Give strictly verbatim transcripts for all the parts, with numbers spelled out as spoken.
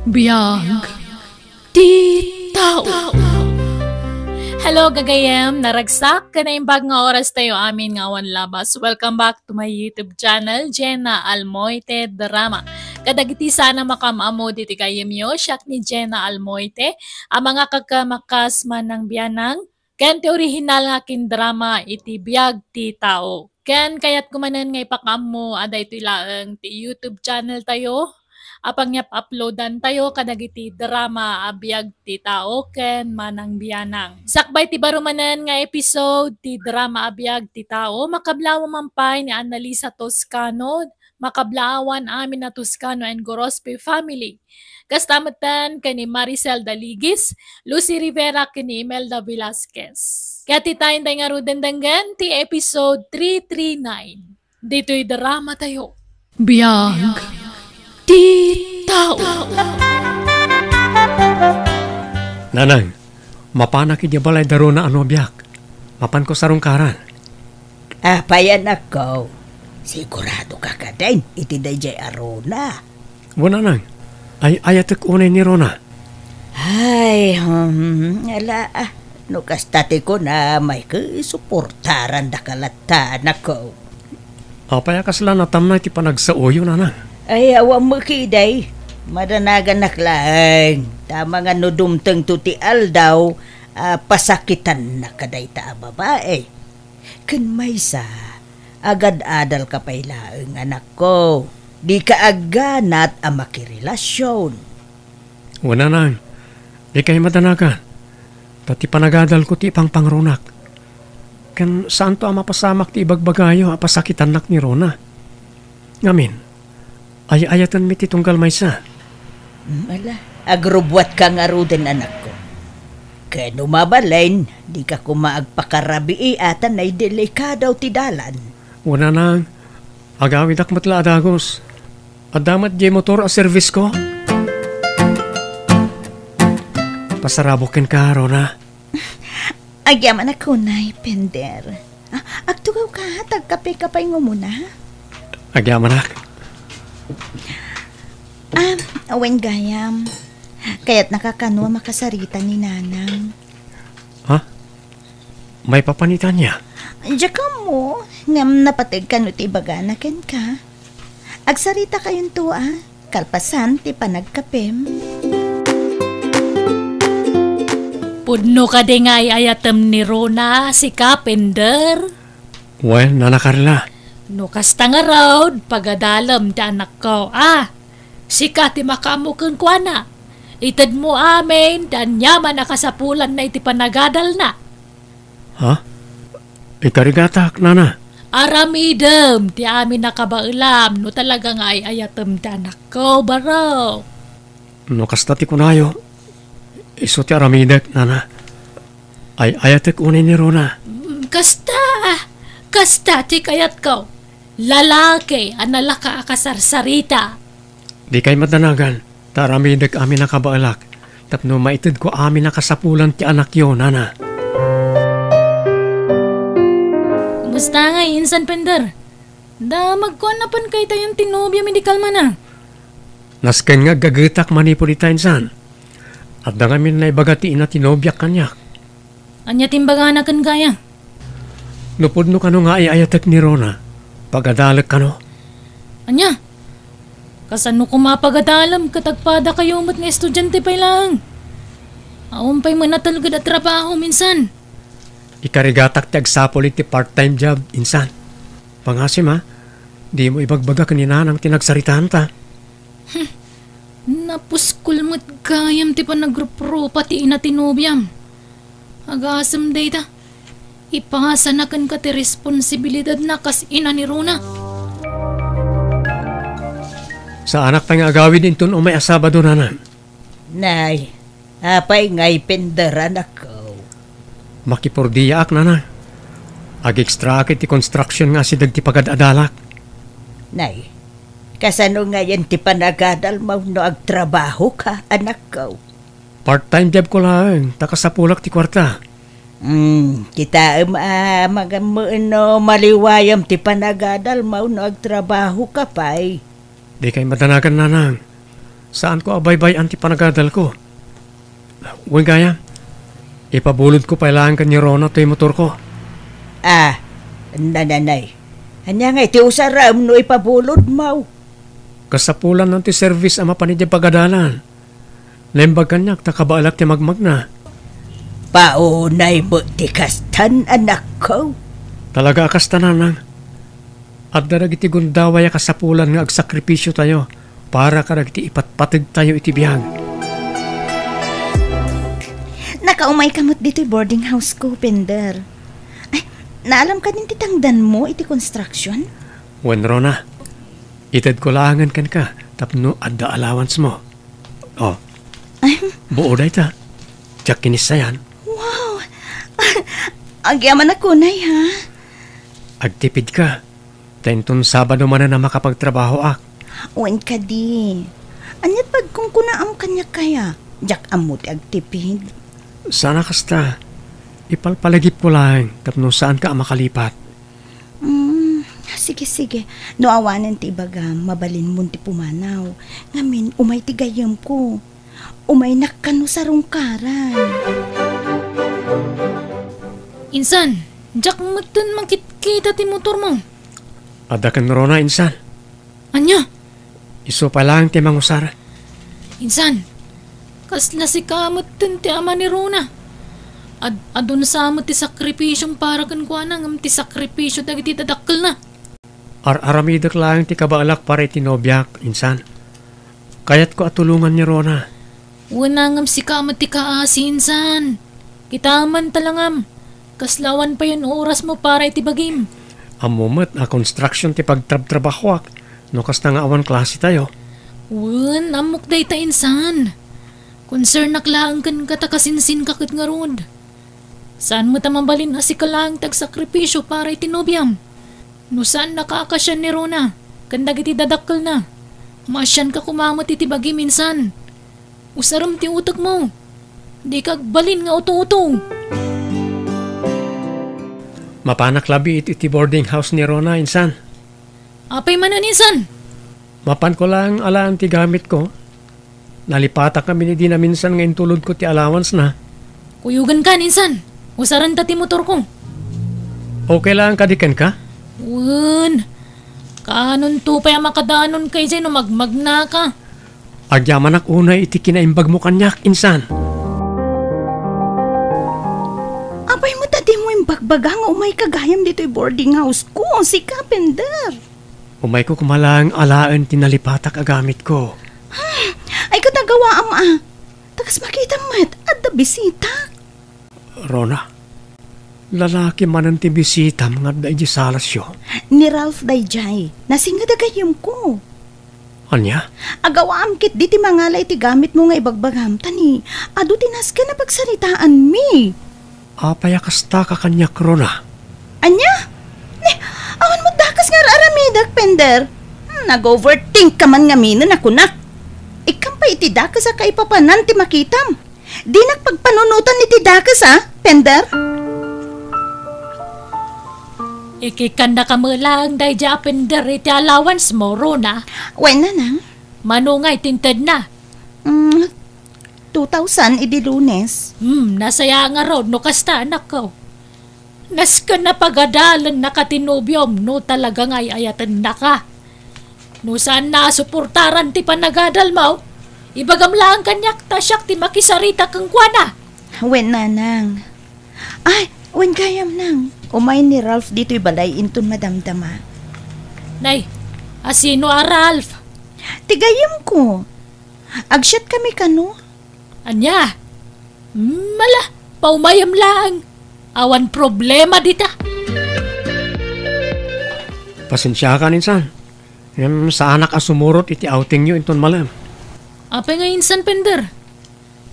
Biag ti tao. Hello, gagayem! Naragsak ken naimbag nga oras tayo amin nga awan labas. Welcome back to my YouTube channel, Jenna Almoite Drama. Kadagiti saan a makaam-ammo ditoy gayyemyo, siak ni Jenna Almoite, a mangikakamakas manang bianang, ken ti orihinal nga kindrama iti biag ti tao. Ken kayatko manen nga ipakaammo a daytoy laeng ti YouTube channel tayo a pangiyap-uploadan tayo kadagiti drama a biag ti tao ken manang bianang. Sakbay ti baro manen nga episode ti drama a biag ti tao, makablaawan man pay ni Annalisa Toscano, makablaawan amin a Toscano and Gorospe family. Kasta metten ken ni Maricel Daligis, Lucy Rivera ken ni Imelda Velasquez. Ket ita, intay ngaruden denggen ti episode three three nine. Ditoy drama tayo. Biag ti tao. Nanang, mapanak idiay balay da Rona a nobiak. Mapanko sarungkaran. Apay, anakko? Sigurado ka kadin iti daydiay a Rona? Wen, nanang. Ay-ayatek unay ni Rona. Ay, hmm, ala, ah. No kasta ti kunam, ay, suportarandaka latta, anakko. Apay a kasla natamna iti panagsaoyo, nanang? Ay, awan met idi. Madanaganak laeng. Tama nga no dumtengto ti aldaw, a pasakitannak kadayta a babai. Ken maysa, agad-adalka pay laeng, anakko. Dika agganat a makirelasion. Wen, nanang, dikay madanagan. Ta ti panagadalko ti ipangpangrunak. Ken saanto a mapasamak ti ibagbagayo a pasakitannak ni Rona. Ngamin, ay-ayatenmi ti tunggal maysa. Mm, ala, agrubbuatka ngaruden, anakko. Ken no mabalin, dika koma agpakarabii a ta naidelikado ti dalan. Wen, nanang, agawidak met la a dagus. Adda met diay motor a servisko. Pasarabok kenka, Rona. Agyamanak unay, Pender. Ah, agtugawka, ta agkapeka pay nga umuna. Agyamanak. Ah, awan gayam. Kayatnaka kano a makasarita ni Nanang. Ha? Maipapan ita ania? Diak ammo, ngem napateg kano ti ibagana kenka. Agsaritakayon to, a, kalpasan ti panagkapem. Pudno kadi nga ay-ayatem ni Rona, sika, Pender? Wen, Nana Carla. No kasta ngarud, pagadalem ti anakko, a. Sika ti makaammo kenkuana. Itedmo amin ti aniaman a kasapulanna iti panagadalna. Ha? Ikarigatak, Nana. Aramidem ti amin a kabaelam no talaga nga ay-ayatem ti anakko, barok. No kasta ti kunayo, isu ti aramidek, Nana. Ay-ayatek unay ni Rona. Mm, kasta, kasta ti kayatko. Lalaki a nalaka a kasarsarita. Dikay madanagan, ta aramidek amin a kabaelak, tapno maitedko amin a kasapulan ti anakyo, Nana. Kumusta ngay insan, Pender? Da, magkuan a pan kaytayon ti nobiam idi kalmana. Nasken nga aggagetak manipud ita, insan. Adda ngamin naibaga ti ina ti nobiak kaniak. Ania ti imbagana kenka aya? No pudno kano nga ay-ayatek ni Rona, pagadalek kano. Ania? Kasano koma a pagadalem ket agpadakayo met nga estudiante pay laeng? Awan pay met natelged a trabaho, insan. Ikarigatak ti agsapul iti part-time job, insan. Pangasim, a, dimo ibagbaga ken ni Nanang ti nagsaritaanta. Hmm. Napuskol met gayam ti panagruprupa ti ina ti nobiam. Agasem dayta. Ipasana kenka ti responsibilidadna kas ina ni Rona. Saanak pay nga agawid inton umay a Sabado, Nana. Nay, apay ngay, Pender, anakko? Makipurdiaak, Nana. Agextraak iti construction nga asideg ti pagad-adalak. Nay, kasano ngayen ti panagadalmo no agtrabahoka, anakko? Part-time jobko laeng, ta kasapulak ti kuarta. Hmm, kitaem a, magammoen no maliwayam ti panagadalmo no agtrabahoka pay. Dikay madanagan, Nanang. Saanko a baybay-an ti panagadalko. Wen gayam, ipabulodko pay laeng ken ni Rona toy motorko. Ah, nananay. Ania ngay ti usarem no ipabulodmo? Kasapulanna ti serbis a mapan idiay pagadalan. Naimbag kaniak ta kabaelak ti magmagna. Paunay met ti kastan, anakko. Talaga a kasta, nanang. Adda dagiti gundaway a kasapulan nga agsakripisiotayo para kadagiti ipatpategtayo iti biag. Nakaumayka met ditoy boarding house ko, Pender. Ay, naalam kadin ti tangdanmo iti construction? Wen, Rona, itedko laengen kenka tapno adda allowance mo. Oh, Ay, buo dayta. Diak kinissayan. Wow! Agyamanak unay, ha? Agtipidka. Ta inton Sabado manen a makapagtrabahoak. Wen kadi. Ania't pagkungkunaam kaniak kaya? Diak ammo ti agtipid. Saan a kasta. Ipalpalagipko laeng tapno saanka a makalipat. Mm, sige, sige. No awanen ti ibagam, mabalinmon ti pumanaw. Ngamin, umay ti gayyemko. Umaynak kano sarungkaran. Insan, diak metten makitkita ti motormo. Adda ken Rona, insan. Ania? Isu pay laeng ti mangusar. Insan, kasla sika metten ti ama ni Rona. Ad-, adun sa met ti sakripisiom para kenkuana ngem ti sakripisio dagiti dadakkelna. Ar-aramidek laeng ti kabaelak para iti nobiak, insan. Kayatko a tulongan ni Rona. Wen, ngem sika met ti kaasi, insan. Kitaem ta langam. Kasla awan payen orasmo para iti bagim. Ammo met a construction ti pagtrabtrabahoak no kasta nga awan klasetayo. Wen, ammok dayta, insan. Konsernak laeng kenka ta kasinsinka ket ngarud. Saan met a mabalin a sika laeng ti agsakripisio para iti nobiam. No saannaka a kasian ni Rona ken dagiti dadakkelna, maasianka koma met iti bagim, insan. Usarem ti utekmo. Dika agbalin nga uto-uto. Mapanak labi iti, iti boarding house ni Rona, insan. Apay manen, insan? Mapanko laeng alaen ti gamitko. Nalipatak ngamin idi naminsan nga intulodko ti allowance na. Kuyogenkan, insan. Usarenta ti motorko. Okay laeng kadi kenka? Wen. Kaanonto pay a makadanonka idiay no magmagnaka? Agyamanak unay iti kinaimbagmo kaniak, insan. Apay met a dimo imbagbaga nga umayka gayam ditoy boarding house ko, sika, Pender? Umayko koma laeng alaen ti nalipatak a gamitko. Hmm, ay, ket agawaam a. Ta kas makitam met, adda bisitak. Rona, lalaki manen ti bisitam nga adda idiay salasyo? Ni Ralph daydiay, nasinged a gayyemko. Ania? Agawaam ketdi ti mangala iti gamitmo nga ibagbagam, ta ni, adu ti nasken a pagsaritaanmi. Apay a kastaka kaniak, Rona? Ania? Ni, awan met dakes nga ar-aramidek, Pender. Hmm, nag-overthink ka man ngaminen a kunak. Ikkam pay iti dakes a kaipapanan ti makitam. Dinak pagpanunotan iti dakes, a, Pender? Ikikannaka met laeng daydiay a Pender iti allowance mo, Rona. Wen, nanang. Mano ngay ti intedna? Mm, two thousand idi Lunes. Hmm, nasaya ngarud no kasta, anakko. Nasken a pagadalennaka ti nobiom no talaga nga ay-ayatennaka. No saanna a suportaran ti panagadalmo, ibagam laeng kaniak ta siak ti makisarita kenkuana. Wen, nanang. Ay, wen gayam, nang. Umay ni Ralph ditoy balay inton madamdama. Nay, asino a Ralph? Ti gayyemko. Agsiatkami kano. Ania? Mala, paumayem laeng. Awan problema dita. Pasensiakan, insan. Ngem saanak a sumurot iti outingyo inton malem. Apay nga insan, Pender?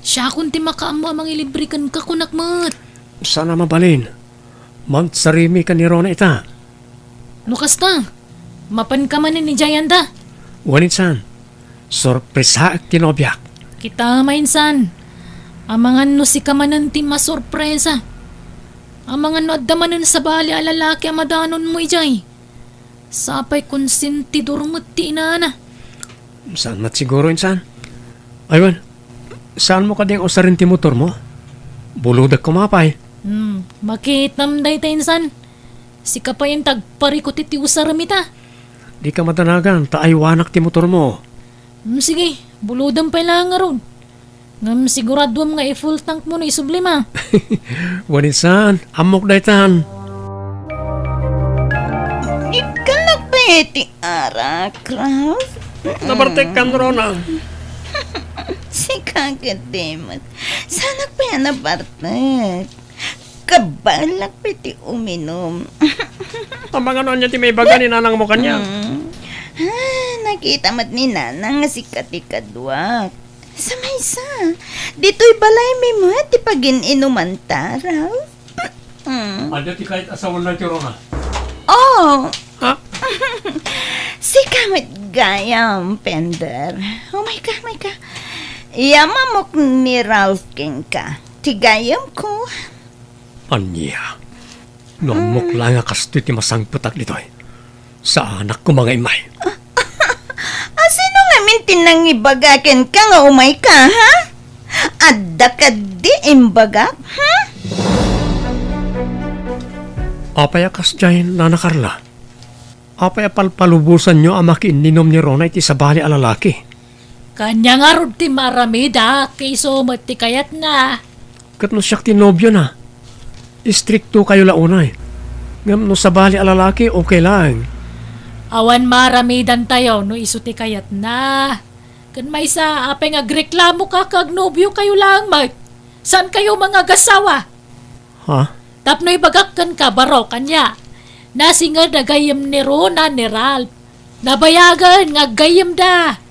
Siakon ti makaammo a mangilibre kenka, kunak met. Saan a mabalin. Magsarimi ken ni Rona ita. No kasta, mapanka manen idiay anda? Wen, insan. Sorpresaek ti nobiak. Kita, mainsan. Amangan no sika manen ti masorpresa. Amangan no adda manen sabali a lalaki a madanonmo idiay. Sapay konsentidor met ti inana. Saan met siguro, insan? Ay wen, saanmo kadi nga usaren ti motormo? Bulodek koma pay. Hmm, makitam dayta insan. Sika pay ti agparikut iti usarem ita. Dika madanagan, ta aywanak ti motormo. Hmm, sige, bulodem pay laeng ngarud. Ngem siguraduem nga i-full tank mo no isublim a. Wen insan, ammok daytan. Ikkan pay ti arak, Ralph. Nabartekkan, Rona. Sika ketdi met. Saanak pay a nabartek. Kabaelak pay ti uminum. Amangan no ania ti maibaga ni nanangmo kaniak. Mm. Ah, nakita met ni nanang nga sika ti kaduak. Sa maysa, ditoy balaymi met ti pagin-inumanta, Ralph. Mm. Ania ti kayat a sawen na ti Rona? Oh. Ha? Sika met gayam, Pender. Umayka, umayka. Yamamok ni Ralph kenka. Ti gayamko. Ania? No ammok laeng a kastoy ti masangpetak ditoy, saanak koma nga immay. A, sino ngamin ti nangibaga kenka nga umayka, ha? Adda kadi imbagak, ha? Apay a kasdiay, Nana Carla? Apay a palpalubosanyo a makiinninom ni Rona iti sabali a lalaki? Kaniak ngarud ti maaramid a isu met ti kayatna. Ket no siak ti nobiona, istriktokayo la unay. Ngem no sabali a lalaki, okay laeng. Awan maaramidantayo no isu ti kayatna. Ken maysa, apay nga agreklamoka ket agnobiokayo laeng met? Saankayo mangagasawa? Ha? Tapno ibagak kenka, baro, kaniak. Nasinged a gayyem ni Rona ni Ralph. Nabayagen nga aggayyemda.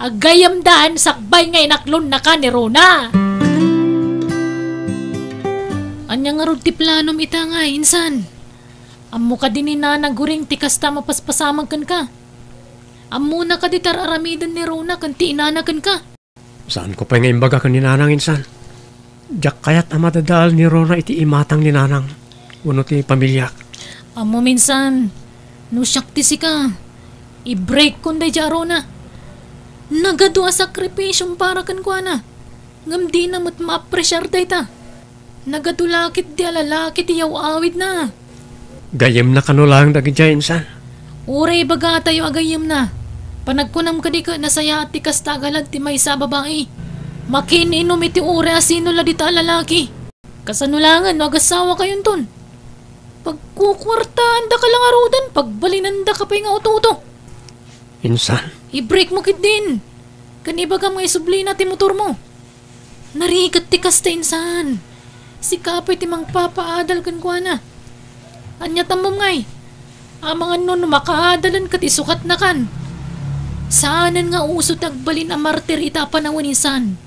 Aggayyemdan sakbay nga inaklonnaka ni Rona. Ania ngarud ti planom ita nga, insan? Ammo kadi ni Nana Guring ti kasta a mapaspasamak kenka? Ammona kadi ti ar-aramiden ni Rona ken ti inana kenka? Saanko pay nga imbaga ken ni Nanang, insan. Diak kayat a madadael ni Rona iti imatang ni Nanang wenno ti pamiliak. Ammom, insan, no siak ti sika, i-break-kon daydiay a Rona. Nagadu a sakripisiom para kenkuana, ngem dina met maapresiar dayta. Nagadu la ketdi a lalaki ti yaw-awidna. Gayyemna kano laeng dagidiay, insan? Uray ibagatayo a gayyemna. Panagkunam kadi ket nasayaat ti kasta a galad ti maysa a babai. Makiin-inum iti uray a sino la dita a lalaki. Kasano laengen no agasawakayonton? Pagkukuartaandaka la ngaruden, pagbalinandaka pay nga uto-uto. Insan. I-break mo ketdin. Ken ibagam nga isublina ti motormo. Narigat ti kasta, insan. Sika pay ti mangpapaadal kenkuana. Ania tammom ngay? Amangan no, no makaadalen ket isukatnakan. Saanen nga uso ti agbalin a martir ita a panawen, insan.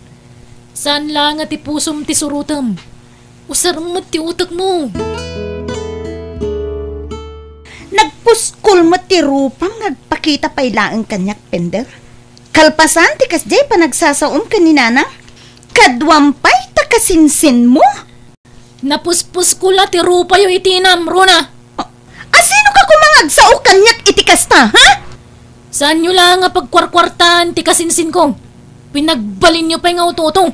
Saan la nga ti pusom ti surotem. Usar met ti utekmo. Nagpuskol met ti rupam nga agpakita pay laeng kaniak, Pender. Kalpasan ti kasdiay panagsasaom ken ni Nanang, kaduam pay ta kasinsinmo. Napuspuskol la ti rupayo iti inam, Rona. A, asino ka koma nga agsao kaniak iti kasta, ha? Saanyo la nga pagkuarkuartaan ti kasinsinko. Pinagbalinyo pay nga uto-uto.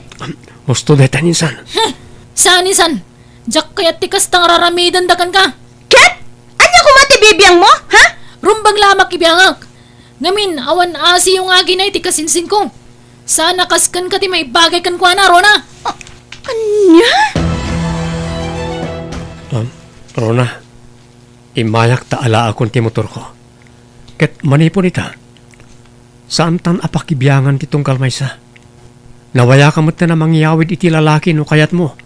Husto dayta, insan. Hmm. Saan, insan? Diak kayat ti kasta nga ar-aramidenda kenka. Ket? Ania koma ti bibiangmo, ha? Rumbeng la a makibiangak. Ngamin, awan asiyo nga aginay ti kasinsinko. Saan a kas kenka ti maibagay kenkuana, Rona? A-, ania? Um, Rona, immayak ta alaekon ti motorko. Ket manipud ita, saantan a pakibiangan ti tunggal maysa. Nawayaka metten a mangyawid iti lalaki no kayatmo,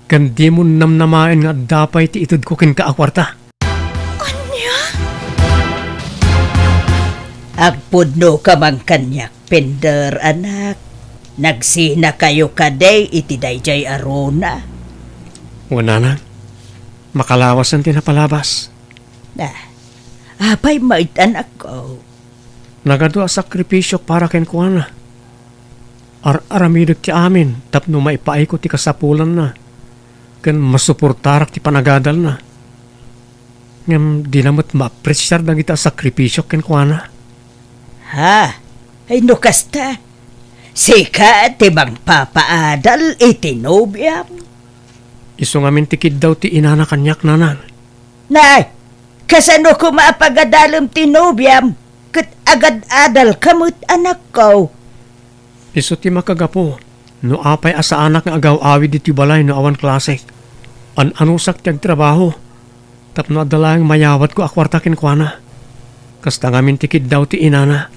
ken dimo namnamaen nga adda pay ti itedko kenka a kuarta. Ania? Agpudnoka man kaniak, Pender, anak. Nagsinakayo kadi iti daydiay a Rona? Wen, Nanang, makalawasen ti napalabas. Ah, apay met, anakko? Nagadu a sakripisiok para kenkuana. Ar-aramidek ti amin tapno maipaayko ti kasapulanna ken masuportarak ti panagadalna. Ngem dina met maapresiar dagita a sakripisiok kenkuana. Ha? Ay, no kasta, Sika ti mangpapaadal iti nobiam? Isu ngamin ti kiddaw ti inana kaniak, nanang. Nay, kasano koma a pagadalem ti nobiam ket agad-adalka met, anakko? Isu ti makagapu no apay a saanak nga agaw-awid iti balay no awan klasek. An-anusak ti agtrabaho tapno adda laeng mayawatko a kuarta kenkuana. Kasta ngamin ti kiddaw ti inana.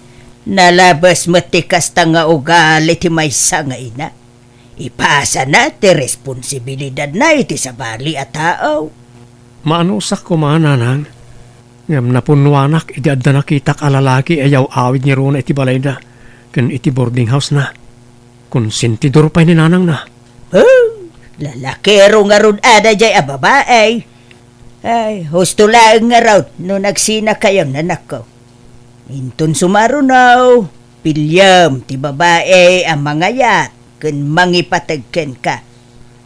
Nalabes met ti kasta nga ugali ti maysa nga ina. Ipasana ti responsibilidadna iti sabali a tao. Maanusak koma, nanang. Ngem napunnoanak idi adda nakitak a lalaki a yaw-awid ngaruna iti balayda ken iti boarding house-na. Konsentidor pay ni nanangna. Oh, lalakero ngarud a daydiay a babai. Ay, husto laeng ngarud no nagsinakayon, anakko. Inton sumaruno, piliem ti babai a mangayat ken mangipateg kenka.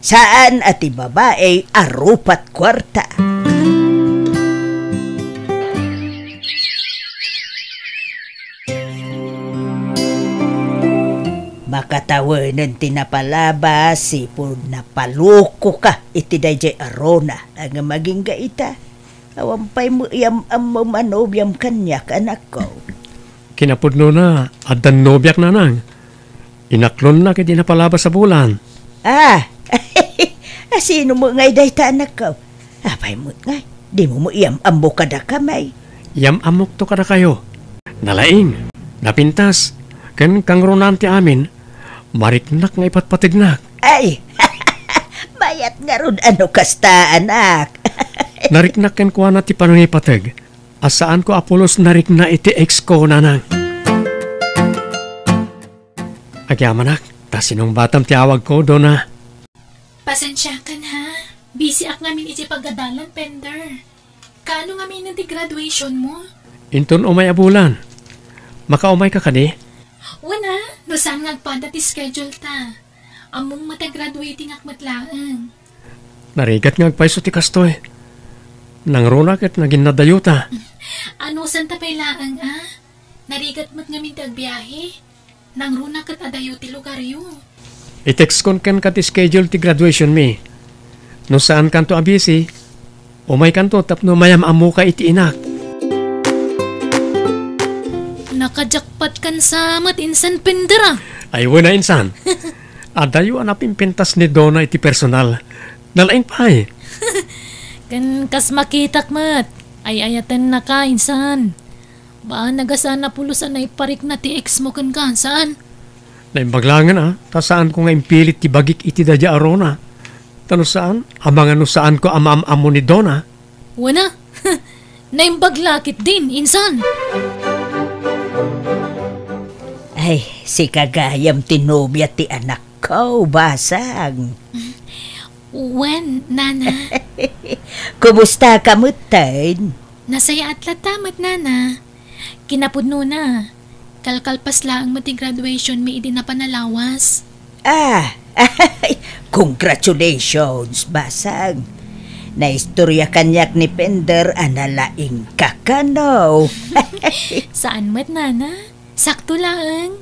Saan a ti babai a rupat kuarta. Makatawenen ti napalabas, sipud napalukoka iti daydiay a Rona a nga magingga ita. Awan pay met yam-ammom a nobiam kaniak, anakko. Kinapudnona, addan nobiak, nanang. Inaklonnak iti napalabas a bulan. Ah, asino met ngay dayta, anakko? Apay met ngay, dimo met yam-ammo kadakami? Yam-ammokto kadakayo. Nalaing, napintas, ken kangrunaan ti amin, mariknak nga ipatpategnak. Ay, mayat ngarud a no kasta, anak. Nariknak kenkuana ti panangipateg a saanko a pulos narikna iti ex ko, nanang. Agyamanak, ta sinungbatam ti awagko, Dona. Pasensiakan, ha? Busy-ak ngamin iti pagadalan, Pender. Kaano ngaminen ti graduation mo? Inton umay a bulan. Makaumayka kadi? Wen a, no saan nga agpada ti schedule ta. Ammom met a graduating-ak met laeng. Narigat nga agpayso ti kastoy. Nangruna ket naginnadayota. Anusanta pay laeng a? Narigat met ngamin ti agbiahe. Nangruna ket adayo ti lugaryo. I-textkon kenka ti schedule ti graduation mi. No saankanto a busy, umaykanto tapno mayam-ammoka iti inak. Nakajakpat kan sa met insan, Pender a. Ay, wen a insan. Adayo a napimpintas ni Dona iti personal. Nalaing pay. Ken kas makitak met, ay-ayatennaka insan. Baan a saan a pulos a naiparikna ti ex mo kenka, saan? Naimbag laengen a, ta saanko nga impilit ti bagik iti daydiay a Rona. Ta no saan, amangan no saanko a maam-ammo ni Dona. Wen a, naimbag la ketdin, insan. Ay, sika gayam ti nobia ti anakko, Basang. Wen, Nana. Kumustaka metten? Nasayaat latta met, Nana. Kinapudnona, kalkalpas laeng met ti graduation mi idi napan a lawas. Ah, congratulations, Basang. Naistorya kaniak ni Pender a nalaingka kano. Saan met, Nana. Sakto laeng.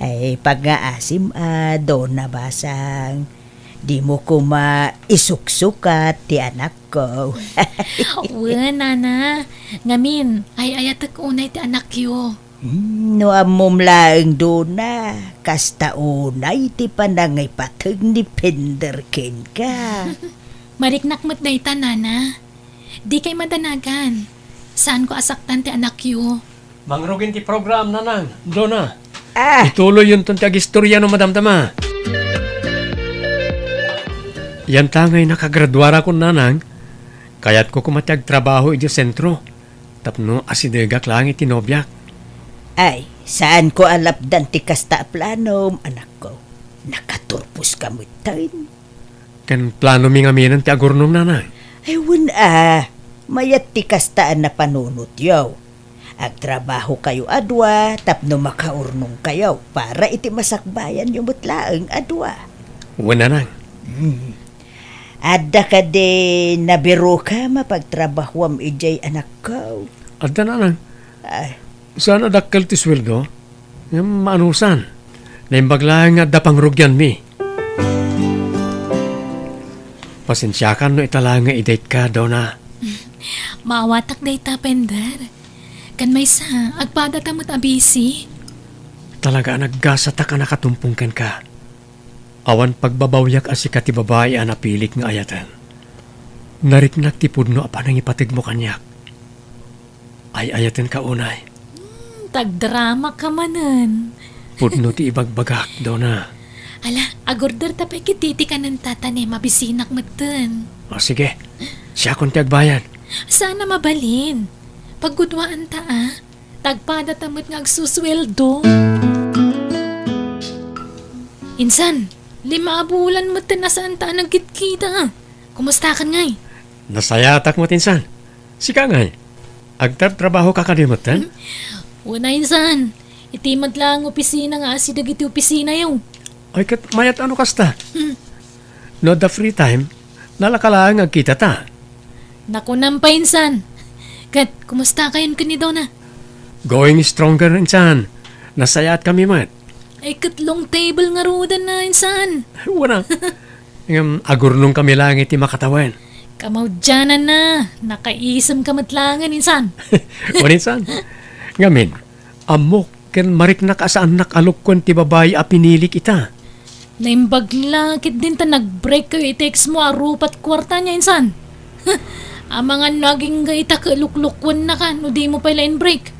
Ay, pangngaasim a, Dona Basang. Dimo koma isuksukat ti anakko. Wen, Nana. Ngamin, ay-ayatek unay ti anakyo. Hmm, no ammom laeng, Dona, kasta unay ti panangipateg ni Pender kenka. Mariknak met dayta, Nana. Dikay madanagan. Saanko a saktan ti anakyo. Mangrugin ti program, Nanang, Dona. Ah. Ituloyyon ton ti agistorya no madamdama. Yanta ngay nakagraduarakon, Nanang. Kayatko koma ti agtrabaho idiay sentro tapno asidegak laeng iti nobiak. Ay, saanko a lapdan ti kasta a planom, anakko. Nakaturposka metten. Ken planomi ngaminen ti agurnong, Nanang? Ay, wen a. Mayat ti kasta a napanunotyo. Agtrabahokayo a dua tapno makaurnongkayo para iti masakbayanyo met laeng a dua. Wen, Nanang. Hmm. Adda kadi nabiroka mapagtrabahoam idiay, anakko? Adda, Nanang. Ay. Saan a dakkel ti sueldo? Ngem maanusan, naimbag laeng nga adda pangrugianmi. Pasensiakan no ita laeng nga i-date ka, Dona. Maawatak dayta, Pender. Ken maysa, agpadata met a busy. Talaga a naggasatak a nakatumpong kenka. Awan pagbabawiak a sika ti babai a napilik nga ayaten. Nariknak ti pudno a panangipategmo kaniak. Ay-ayatenka unay. Hmm, tagdrama ka manen. Pudno ti ibagbagak, Dona. Ala, agorder ta pay ket titikanen ta ta ne, mabisinak metten. O, sige. Siakon ti agbayad. Saan a mabalin. Paggudwaan ta, a. Tagpada ta met nga agsusueldo. Insan, lima a bulan metten a saan ta a nagkitkita, a. Kumustakan ngay? Nasayatak met, insan. Sika ngay, agtrabtrabaho ka kadi metten? Wen a, insan. Iti met laeng opisina nga asi dagiti opisinayo. Ay, ket mayat a no kasta. Hmm. No adda free time, nalaka laeng nga agkitata. Nakunam pay, insan. Ket, kumusta kayon ken ni Dona? Going stronger, insan. Nasayaatkami met. Ay, ket long table ngaruden a, insan. Wen a. Ngem agurnongkami laeng iti makatawen. Kamaudiananna, nakaisemka met laengen, insan. Wen, insan. Ngamin, ammok ken mariknak a saannak a lukkuen ti babai a pinilik ita. Naimbag la ketdin ta nag-break kayo iti ex mo a rupat kuarta nia, insan. Amangan no agingga ita ket luklukuennaka no dimo pay la in-break.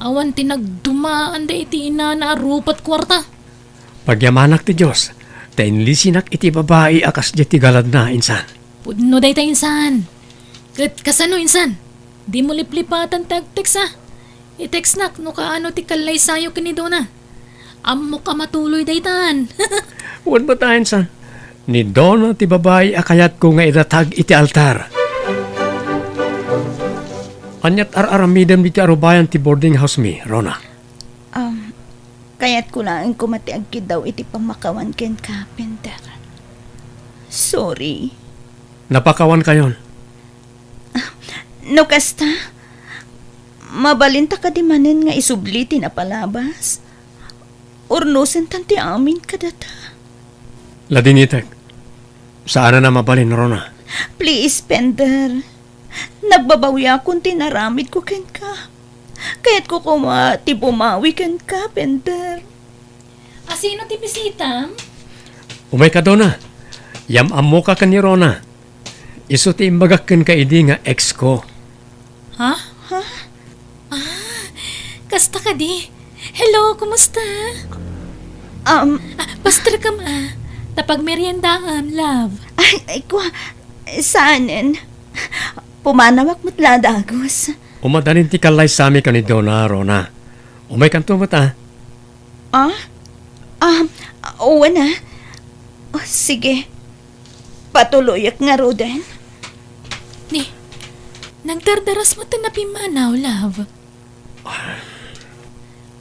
Awan ti nagdumaanda iti inana a rupat kuarta. Pagyamanak ti Dios, ta inlisinak iti babai a kasdiay ti galadna, insan. Pudno dayta, insan. Ket kasano, insan? Dimo liplipatan ti agtext, a. I-textnak no kaano ti kallaysayo ken ni Dona. Ammok a matuloy daytan. Wen met a, insan. Ni Dona ti babai a kayatko nga idatag iti altar. Aniat ar-aramidem iti arubayan ti boarding house mi, Rona? Um, kayatko laeng koma ti agkiddaw iti pammakawan kenka, Pender. Sorry. Napakawankayon. No kasta, mabalinta kadi manen nga isubli ti napalabas? Urnosentan ti amin kadata. Ladingitek. Saanen a mabalin, Rona. Please, Pender. Nagbabawiakon ti naramidko kenka. Kayatko koma ti bumawi kenka, Pender. Asino ti bisitam? Umayka, Dona. Yam-ammoka ken ni Rona. Isu ti imbagak kenka idi nga ex ko. Ha? Ha? Ah, kasta kadi? Hello, kumusta? Um, Ah, pasterkam, a. Ta pagmeriendaam, love. Ay, ay, kwa, saanen. Pumanawak met la dagus. Umadanin ti kallaysami ken ni Dona, Rona. Umaykanto met, a. Ah? Ah, wen a. O, sige. Patuloyak ngaruden. Ni, nagdardaras met a pimmanaw, love.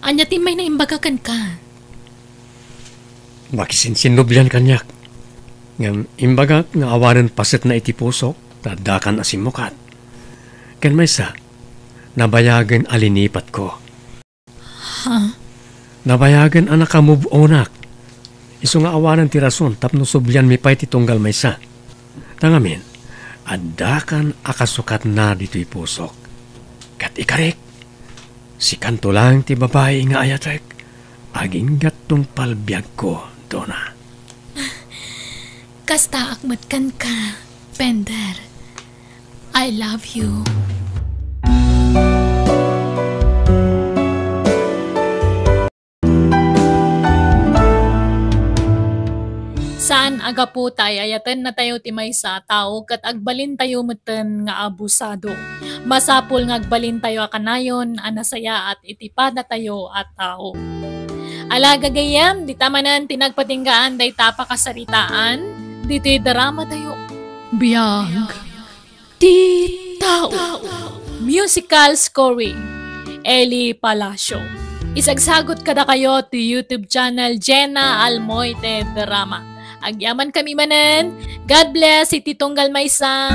Ania ti may naimbaga kenka? Makisinsinnublian kaniak. Ngem imbagak nga awanen pasetna iti pusok, ta addakan a simmukat. Ken maysa, nabayagen a linipatko. Ha? Nabayagen a naka-move onak. Isu nga awanen ti rason tapno sublianmi pay ti tunggal maysa. Ta ngamin, addakan a kasukatna ditoy pusok. Ket ikarik, sikanto laeng ti babai nga ayatek, agingga't tungpal biagko, Dona. Kastaak met kenka, Pender. I love you. Saan a gapu ta ay-ayatennatayo ti maysa a tao ket agbalintayo metten nga abusado. Masapul nga agbalintayo a kanayon a nasayaat iti padatayo a tao. Ala, gagayyem, dita manen ti nagpatinggaan dayta a pakasaritaan ditoy dramatayo. Biag ti tao. Musical scoring, Eli Palacio. Isagsagut kadakayo ti YouTube channel Jenna Almoite Drama. Agyamankami manen. God bless iti tunggal maysa.